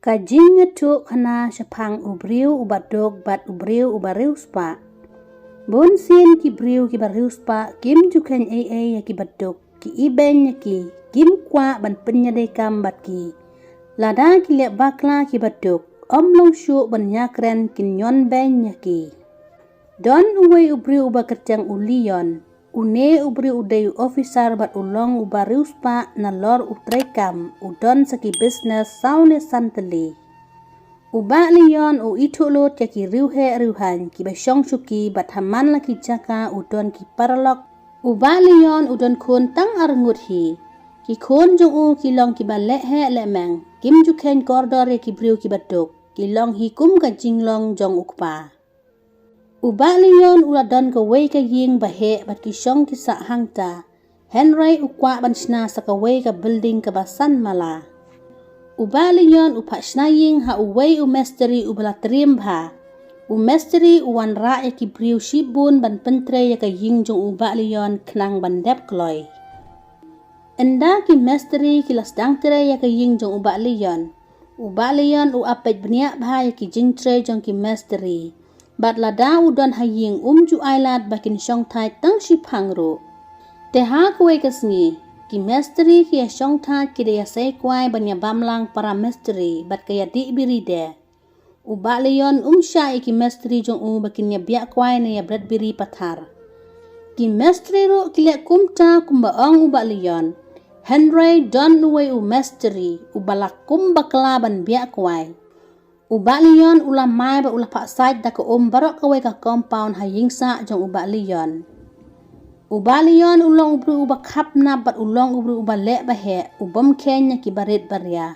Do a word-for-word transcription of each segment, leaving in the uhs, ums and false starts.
Ka jingïathuhkhana shaphang u briew uba duk bad u briew uba riewspah. Bun sien ki briew kiba riewspah kim ju kheiñ ei ei ïa kiba duk, ki ibeiñ ïa ki, kim kwah ban pynïadei kam bad ki. Lada ki leh bakla kiba duk, ym long shuh ban ïakren, kin ñion beiñ ïa ki. Don uwei u briew uba kyrteng u Leon. Une u briew u dei u officer bad u long uba riewspah nalor u treikam, u don sa ki business saw ne san tylli. U Bah Leon u ithuh lut ïa ki riewheh riewhaiñ kiba shong shuki bad ha man la ki jaka u don ki paralok. U Bah Leon u don khun tang arngut hi. Ki khun jong u ki long kiba leh heh leh meng, kim ju kheiñ kordor ïa ki briew kiba duk, ki long hi kum ka jinglong jong u kpa. U Bah Leon u la don kawei ka ïing ba heh bad ki shong ki sah hangta. Hynrei u kwah ban shna sa kawei ka building kaba san mala. U Bah Leon u phah shna ïing ha uwei u mistri uba la triem bha. U mistri u wanrah ïa ki briew shibun ban pyntrei ïa ka ïing jong u Bah Leon khnang ban dep kloi. Ynda ki mistri ki la sdang trei ïa ka ïing jong u Bah Leon, u Bah Leon u ap peit bniah bha ïa ki jingtrei jong ki mistri. Bad lada u don ha ïing um ju ailad ba kin shongthait tang shiphang ruh. Te ha kawei ka sngi, ki mistri ki ïa shongthait ki da ïa sei kwai ban ïa bam lang para mistri bad ka ïa dih biri de. U Bah Leon um shah ïa ki mistri jong u ba kin ïa biah kwai ne ïa bret biri pathar. Ki mistri ruh ki leh kumta kumba ong u Bah Leon. Hynrei don uwei u mistri uba la kum bakla ban biah kwai. U Bah Leon u la mai bad u la phah sait da ka um baroh kawei ka compound ha ïing sah jong u Bah Leon. U Bah Leon u long u briew uba khapnap bad u long u briew uba leh ba heh, u bym kheiñ ïa ki barit baria.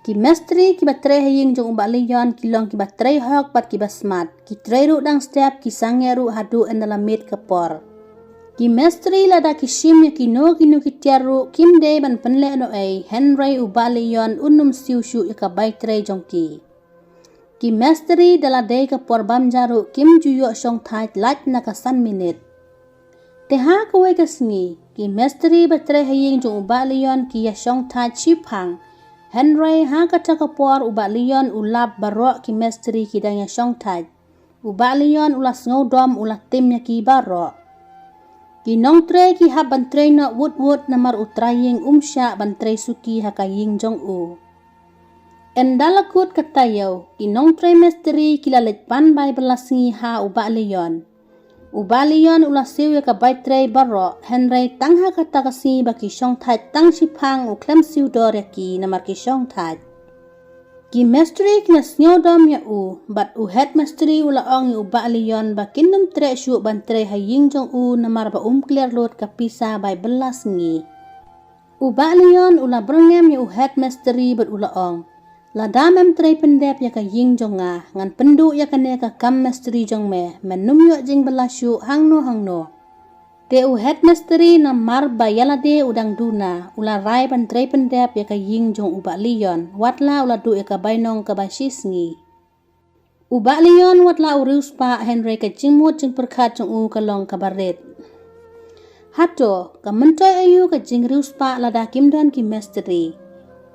Ki mistri kiba trei ha ïing jong u Bah Leon ki long kiba trei hok bad kiba smat, ki trei ruh dang step, ki sangeh ruh haduh ynda la miet ka por. Ki mistri lada ki shim ïa kino kino ki tiar ruh kim dei ban pynleh noh ei, hynrei u Bah Leon un ym siew shuh ïa ka bai trei jong ki. Ki mistri da la dei ka por bam ja ruh kim ju ïoh shongthait lait na ka san minit. Te ha kawei ka sngi, ki mistri ba trei ha ïing jong u Bah Leon ki ïa shongthait shiphang. Hynrei ha kata ka por u Bah Leon u lap baroh ki mistri ki dang ïa shongthait. U Bah Leon u la sngewdom, u la tim ïa ki baroh. Ki nongtrei ki hap ban trei noh wut wut namar u trai ïing um shah ban trei suki ha ka ïing jong u. Ynda la kut ka taïew, ki nongtrei mistri ki la leit pan bai bylla sngi ha u Bah Leon. U Bah Leon u la siew ïa ka bai trei baroh, hynrei tang ha kata ka sngi ba ki shongthait tang shiphang u khlem siew dor ïa ki namar ki shongthait. Ki mistri ki la sngewdom ïa u, bad u head mistri u la ong ïa u Bah Leon ba kin ym treh shuh ban trei ha ïing jong u namar ba um clear lut ka pisa bai bylla sngi. U Bah Leon u la byrngem ïa u head mistri bad u la ong, lada mem trei pyndep ïa ka ïing jong nga, ngan pynduh ïa kane ka kam mistri jong me, men ym ïoh jingbylla shuh hangno hangno. Te u head mistri namar ba ïa lade u dang duna, u la rai ban trei pyndep ïa ka ïing jong u Bah Leon, wat la u la duh ïa ka bainong kaba shi sngi. U Bah Leon wat la u riewspah, hynrei ka jingmut jingpyrkhat jong u ka long kaba rit. Hato, ka myntoi aïu ka jingriewspah lada kim don ki mistri.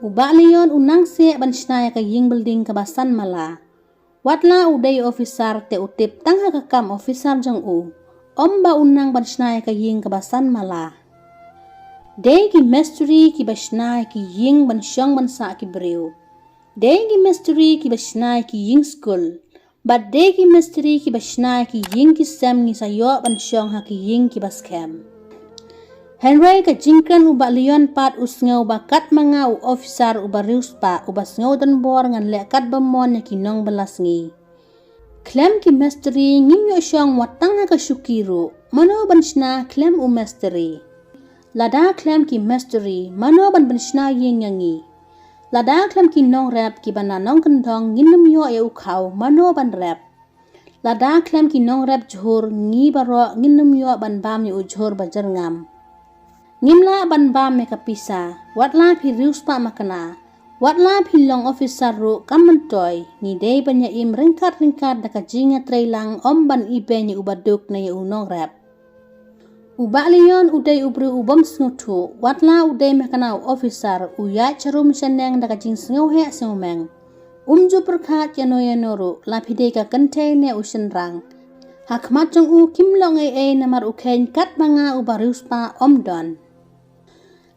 U Bah Leon u nang seh ban shna ïa ka ïing building kaba san mala. Wat la u dei officer te u tip tang ha ka kam officer jong u. Ym ba u nang ban shna ïa ka ïing kaba san mala. Dei ki mistri kiba shna ïa ki ïing ban shong ban sah ki briew. Dei ki mistri kiba shna ïa ki ïing skul. Bad dei ki mistri kiba shna ïa ki ïing ki sem ngi sa ïoh ban shong ha ki ïing kiba skhem. Hynrei ka jingkren u Bah Leon pat u sngew ba kat ma nga u officer uba riewspah uba sngew donbor ngan leh kat ba mon ïa ki nongbylla sngi. Khlem ki mistri ngim ïoh shong wat tang ha ka shuki ruh, mano ban shna khlem u mistri. Lada khlem ki mistri, mano ban pynshna ïing ïa ngi. Lada khlem ki nongrep kiba na nongkyndong ngin ym ïoh ïa u khaw, mano ban rep. Lada khlem ki nongrep jhur ngi baroh ngin ym ïoh ban bam ïa u jhur ba jyrngam. Ngim lah ban bam ïa ka pisa, wat la phi riewspah makna, wat la phi long officer ruh kam myntoi, ngi dei ban ïa im ryngkat ryngkat da ka jingïatreilang ym ban ibeiñ ïa u baduk ne ïa u nongrep. U Bah Leon u dei u briew u bym sngewthuh, wat la u dei makna u officer, u ïaid sharum shaneng da ka jingsngewheh sngewmeng. Um ju pyrkhat ïano ïano ruh, la phi dei ka kynthei ne u shynrang. Ha khmat jong u kim long ei ei namar u kheiñ katba nga uba riewspah ym don.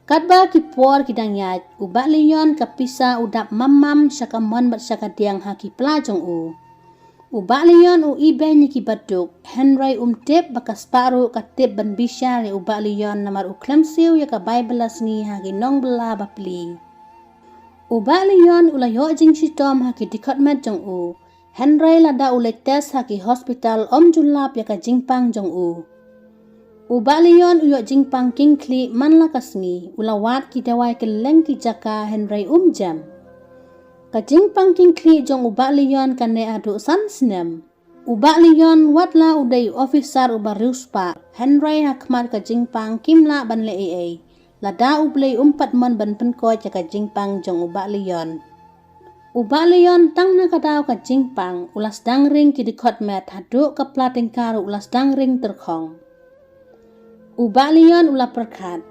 Katba ki por ki dang ïaid, u Bah Leon ka pisa u dap mam mam sha ka mon bad sha ka diang ha ki pla jong u. U Bah Leon u ibeiñ ïa ki baduk, hynrei um tip ba ka spah ruh ka tip ban bishar ïa u Bah Leon namar u khlem siew ïa ka bai bylla sngi ha ki nongbylla bapli. U Bah Leon u la ïoh jingshitom ha ki dkhot met jong u, hynrei lada u leit test ha ki hospital ym ju lap ïa ka jingpang jong u. U Bah Leon u ïoh jingpang khlieh man la ka sngi, u la wad ki dawai kylleng ki jaka hynrei um jem. Ka jingpang khlieh jong u Bah Leon ka neh haduh san snem. U Bah Leon wat la u dei u officer uba riewspah, hynrei ha khmat ka jingpang kim lah ban leh ei ei. Lada U Blei um pat mon ban pynkoit ïa ka jingpang jong u Bah Leon. U Bah Leon tang na ka daw ka jingpang, u la sdang ring ki dkhot met haduh ka pla tyngka ruh u la sdang ring tyrkhong. U Bah Leon u la pyrkhat,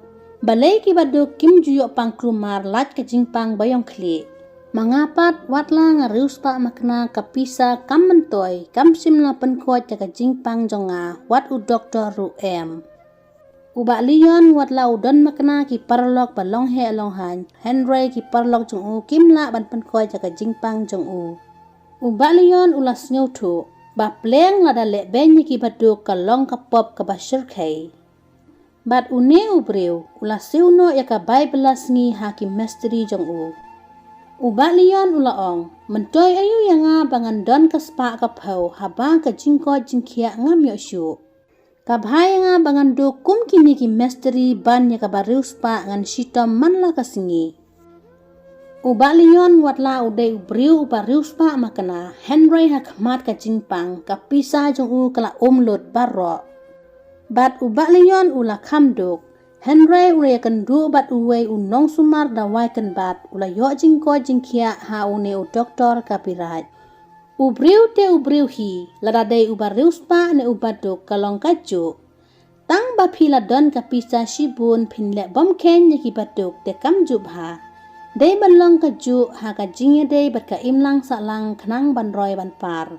balei ki baduk kim ju ïoh pang kulmar lait ka jingpang ba ïong khlieh. Ma nga pat wat la nga riewspah makna ka pisa kam myntoi, kam shym la pynkoit ïa ka jingpang jong nga, wat u doktor ruh em. U Bah Leon wat la u don makna ki paralok ba long heh long haiñ, hynrei ki paralok jong u kim lah ban pynkoit ïa ka jingpang jong u. U Bah Leon u la sngewthuh ba pleng lada leh beiñ ïa ki baduk ka long ka pop kaba shyrkhei. Bad une u briew u la siew noh ïa ka bai bylla sngi ha ki mistri jong u. U Bah Leon u la ong, myntoi aïu ïa nga ba ngan don ka spah ka phew haba ka jingkoit jingkhiah ngam ïoh shuh. Ka bha ïa nga ba ngan duh kum kine ki mistri ban ïa kaba riewspah ngan shitom man la ka sngi. U Bah Leon wat la u dei u briew uba riewspah makna, hynrei ha khmat ka jingpang ka pisa jong u ka la um lut baroh. Bad u Bah Leon u la kham duk, hynrei u la ïakynduh bad uwei u nongsumar dawai kynbat, u la ïoh jingkoit jingkhiah ha une u doktor ka pyrshah. U briew te u briew hi, lada dei uba riewspah ne u baduk ka long kajuh. Tang ba phi la don ka pisa shibun phin leh bym kheiñ ïa ki baduk te kam ju bha. Dei ban long kajuh ha ka jingïadei bad ka imlang sahlang khnang ban roi ban par.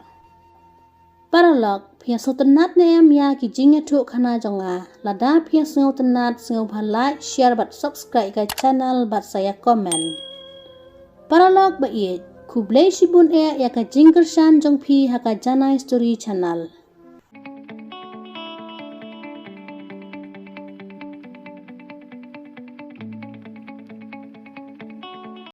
Paralok, phi ïa sngewtynnat ne em ïa ki jingïathuhkhana jong nga? Lada phi ïa sngewtynnat, sngewbha like, share bad subscribe ka channel bad sa ïa comment. Paralok ba ïeit, khublei shibun eh ïa ka jingkyrshan jong phi ha ka Janai Story Channel.